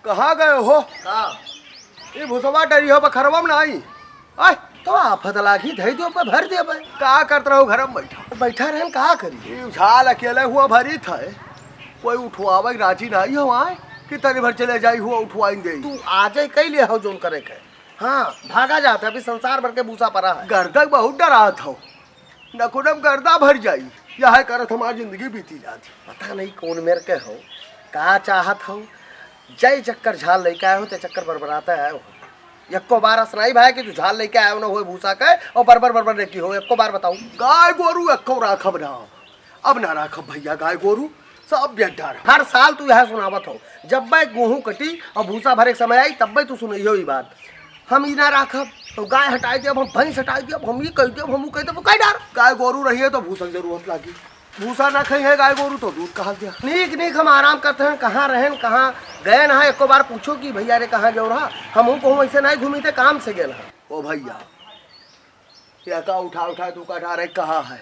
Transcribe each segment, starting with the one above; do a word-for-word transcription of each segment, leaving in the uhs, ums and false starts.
कहाँ गए हो? का? ई भुसवा डरी हो, बखरवा में नाई। आय, तो आफत लागी, धई दियो पे भर देबे। का करत रहो घर में बैठा? बैठा रहन, का करी? ई झाल अकेले हुआ भरी था, कोई उठवावे राजी नाई हो आए कि तनी भर चले जाई हुआ उठवाइन दे। तू आ जाए, कई ले हो जोन करे के। हाँ, भागा जाता, अभी संसार भर के भूसा परा है। गर्दक बहुत डरात हो। नकुडम गर्दा भर जाई, यह करत हमार जिंदगी बीती जात। पता नहीं कौन मेर के हो, का चाहत हो, जय चक्कर झाल लेके आए हो, ते चक्कर बरबराते आए हो। यक्को बार असनाई भाई कि तू झाल लेके आए हो ना होए भूसा के और बरबर बरबर लेके हो, यक्को बार बताऊ। गाय गोरू यक्को राखब ना, अब ना राखब भैया गाय गोरू, सब बेच डार। हर साल तू यह सुनावत हो, जब मैं गेहूं कटी और भूसा भरे के समय आई, तब मैं तू सुनई हो ई बात। हम ई ना राखब, तो गाय हटाई देब, हम भैंस हटाई देब, हम ई कह देब, हम ऊ कह देब, कह डार। गाय गोरू रहिए तो भूसा के जरूरत लागी। भूसा ना खाई है गाय गोरू तो दूध कहाँ से दिया? नीक नीक हम आराम करते हैं, कहाँ रहन, कहाँ गए ना, एको बार पूछो कि भैया रे कहाँ गयो रहा? हम कहूँ ऐसे नहीं घूमी थे, काम से गए रहा। ओ भैया, ये का उठा उठा तू का डारे कहाँ है?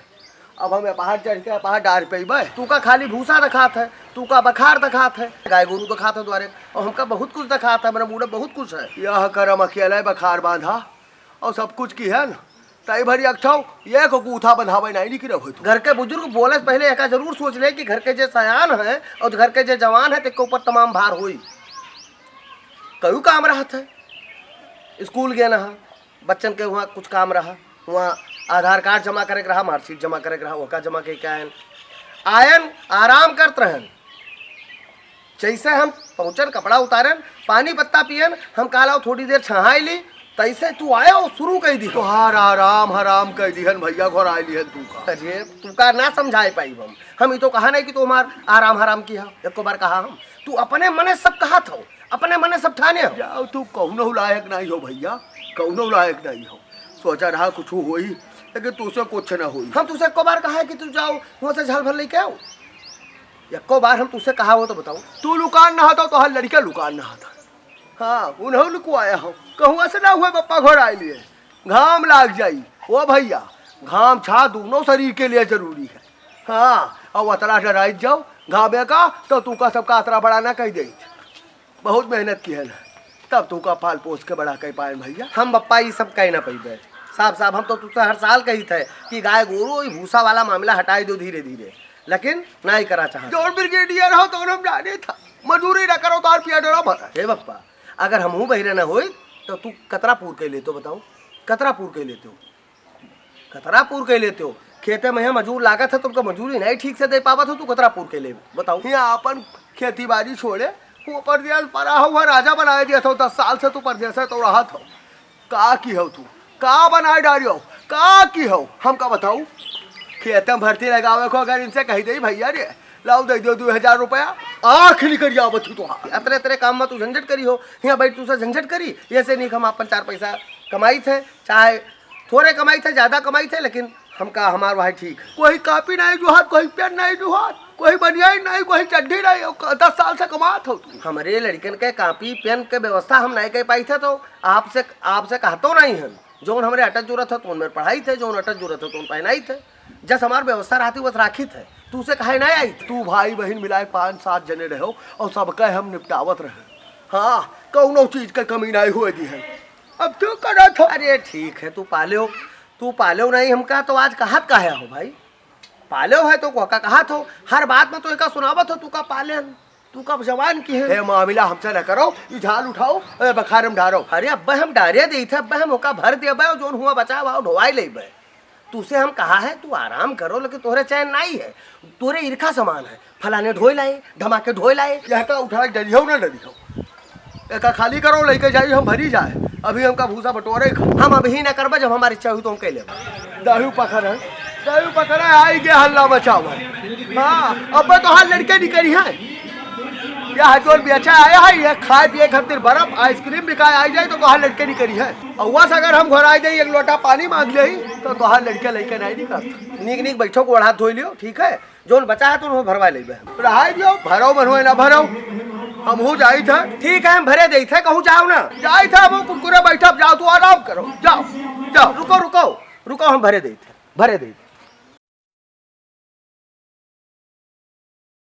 अब हम ये पहाड़ चढ़ के पहाड़ डार पे ही बे। तू का खाली भूसा दिखात है, तू का बखार दिखात है, गाय गोरू दिखात है द्वारे, और हमका बहुत कुछ दिखात है, मेरे बूढ़े बहुत कुछ है। यह करम अकेले बखार बांधा और सब कुछ की है ना, तई भरी अकठाऊ ये को गूथा बंधावे नहीं निकले हो तू। घर के बुजुर्ग बोले से पहले एका जरूर सोच ले कि घर के जे सयान है और घर के जे जवान है, तेके ऊपर तमाम भार होई। कयू काम रहत है, स्कूल गए ना, बच्चन के वहाँ कुछ काम रहा, वहाँ आधार कार्ड जमा करे के रहा, मार्कशीट जमा करे के रहा, ओका जमा के के आयन। आयन, आराम करत रहन। जैसे हम पहुँचन, कपड़ा उतारन, पानी पत्ता पियन, हम कहला थोड़ी देर छहाई ली, तैसे तू आयो, शुरू कई दी। तोहार आराम हराम कई दिहन भैया, घर आए लिहन तू का। अरे, तू का ना समझाए पाई हम। हम ई तो कहा नहीं कि तू हमार आराम हराम किहा, एको बार कहा हम। तू अपने मने सब कहा था, अपने मने सब ठाने हो। जाओ, तू कौनो लायक नहीं हो भैया, कौनो लायक नहीं हो। सोचा रहा कुछ होई, लेकिन तुझसे कुछ ना होई। हम तुझसे एको बार कहा है कि तू जाओ, वहाँ से झाल भर लेके आओ। एको बार हम तुझसे कहा हो तो बताओ। तू लुकान ना होता, तो हर लड़का लुकान ना होता। हाँ, उन्हों लुकवाया हो। कहूँ से ना हुआ, पप्पा घर आए लिए। घाम लाग जाई। ओ भैया, घाम छा दोनों शरीर के लिए जरूरी है। हाँ, और अतरा डराई जाओ घामे का, तो तू का सबका अतरा बड़ा ना कह दे। बहुत मेहनत की है ना, तब तू का पाल पोस के बड़ा कह पाए भैया। हम बप्पा ई सब कह ना पइबे। साहब, साहब, हम तो तुझसे हर साल कही थे कि गाय गोरू, ई भूसा वाला मामला हटाई दो धीरे धीरे, लेकिन ना ही करा चाहत। जौन ब्रिगेडियर हो, तो हम जाने था, मजूरी ना करो, तो आर पिया डरा भरा। हे बप्पा, अगर हमहू बहिरे ना होई, तो तू कतरा पूर के लेतो बताओ, कतरा पूर के लेतो? कतरा पूर के लेते हो? खेते में है मजूर लागत है, तुमको मजूरी नहीं ठीक से दे पावत हो, तू कतरा पूर के ले बताओ? हियाँ अपन खेती बाड़ी छोड़े, वो परदेस परा हुआ राजा बनाए दिया था, दस साल से तू परदेस है तो रहा था। का की हो तू? का बनाए डारियो? का की हो? हम का बताऊ? खेते में भर्ती लगावे को अगर इनसे कही दे, "भैया रे, लाओ दे दो दो हजार रुपया," आँख निकल जाओ बच्चू तो। अतरे अतरे काम में तू झंझट करी हो, हियाँ बैठ तू से झंझट करी, ऐसे नहीं हम अपन चार पैसा कमाई थे, चाहे थोड़े कमाई थे, ज्यादा कमाई थे, लेकिन हमका हमार वही ठीक है। कोई कापी नहीं जुहात, कोई पेन नहीं जुहात, कोई बनियान नहीं, कोई चड्ढी नहीं, दस साल से कमात हो तू। हमरे लड़कन के कापी पेन के व्यवस्था हम नहीं कर पाई थे, तो आपसे, आपसे कहतो नहीं हम। जौन हमरे अटक जरूरत है, तो उनमें पढ़ाई थे, जौन अटक जरूरत है, तो उन पहनाई थे। जस हमार व्यवस्था रहती, बस राखी थे। तू से कहे नहीं आई। तू भाई बहन मिलाए पाँच सात जने रहो और सबका हम निपटावत रहे। हाँ, कौनो चीज के कमी नहीं हुए दी है। अब तू करत हो। अरे ठीक है, तू पाले हो, तू पाले हो नहीं हमका, तो आज कहत काहे हो भाई? पाले हो है तो को का कहत हो? हर बात में तो एका सुनावत हो, तू का पाले हन, तू का जवान की है? हे मामला हमसे न करो, ई झाल उठाओ, ए, बखार में डारो। अरे अब्बे हम डारे देई थे, अब्बे हम ओका भर देबे, और जोन हुआ बचा हुआ ढोवाई लेबे। तुसे हम कहा है, तू आराम करो, लेकिन तोहरे चैन नहीं है। तोहरे ईरखा समान है, फलाने ढोए लाए, धमाके ढोए लाए। यह का उठा के डरियो ना डरियो। एका खाली करो, लेके जाई हम भरी जाए। अभी हमका भूसा बटोरे खा। हम अभी ना करबे, जब हमारी इच्छा हुई तो हम कह लेबे। दारू पकड़ है, दारू पकड़ है, आई के हल्ला मचावा। हाँ, अब तो हाल लड़के निकली है। यह जोन बेचा आया है, यह खाए पिए खातिर बर्फ, आइसक्रीम बिकाए आई जाए तो तोहार लड़के निकली है। और वस अगर हम घर आए जाए, एक लोटा पानी मांग ले, तो तोहार लड़के लेके नहीं निकलता। नीक नीक बैठो, गोड़ हाथ धोई लियो, ठीक है? जोन बचा है तो उन्हें भरवा लेबे हम। रहाई दियो, भरो मनवे ना भरो, हमहू जाई थे। ठीक है, हम भरे देई थे, कहूँ जाओ ना। जाई थे, हम कुरकुरे बैठब, जाओ तू आराम करो, जाओ, जाओ। रुको, रुको, रुको, हम भरे देई थे, भरे देई थे।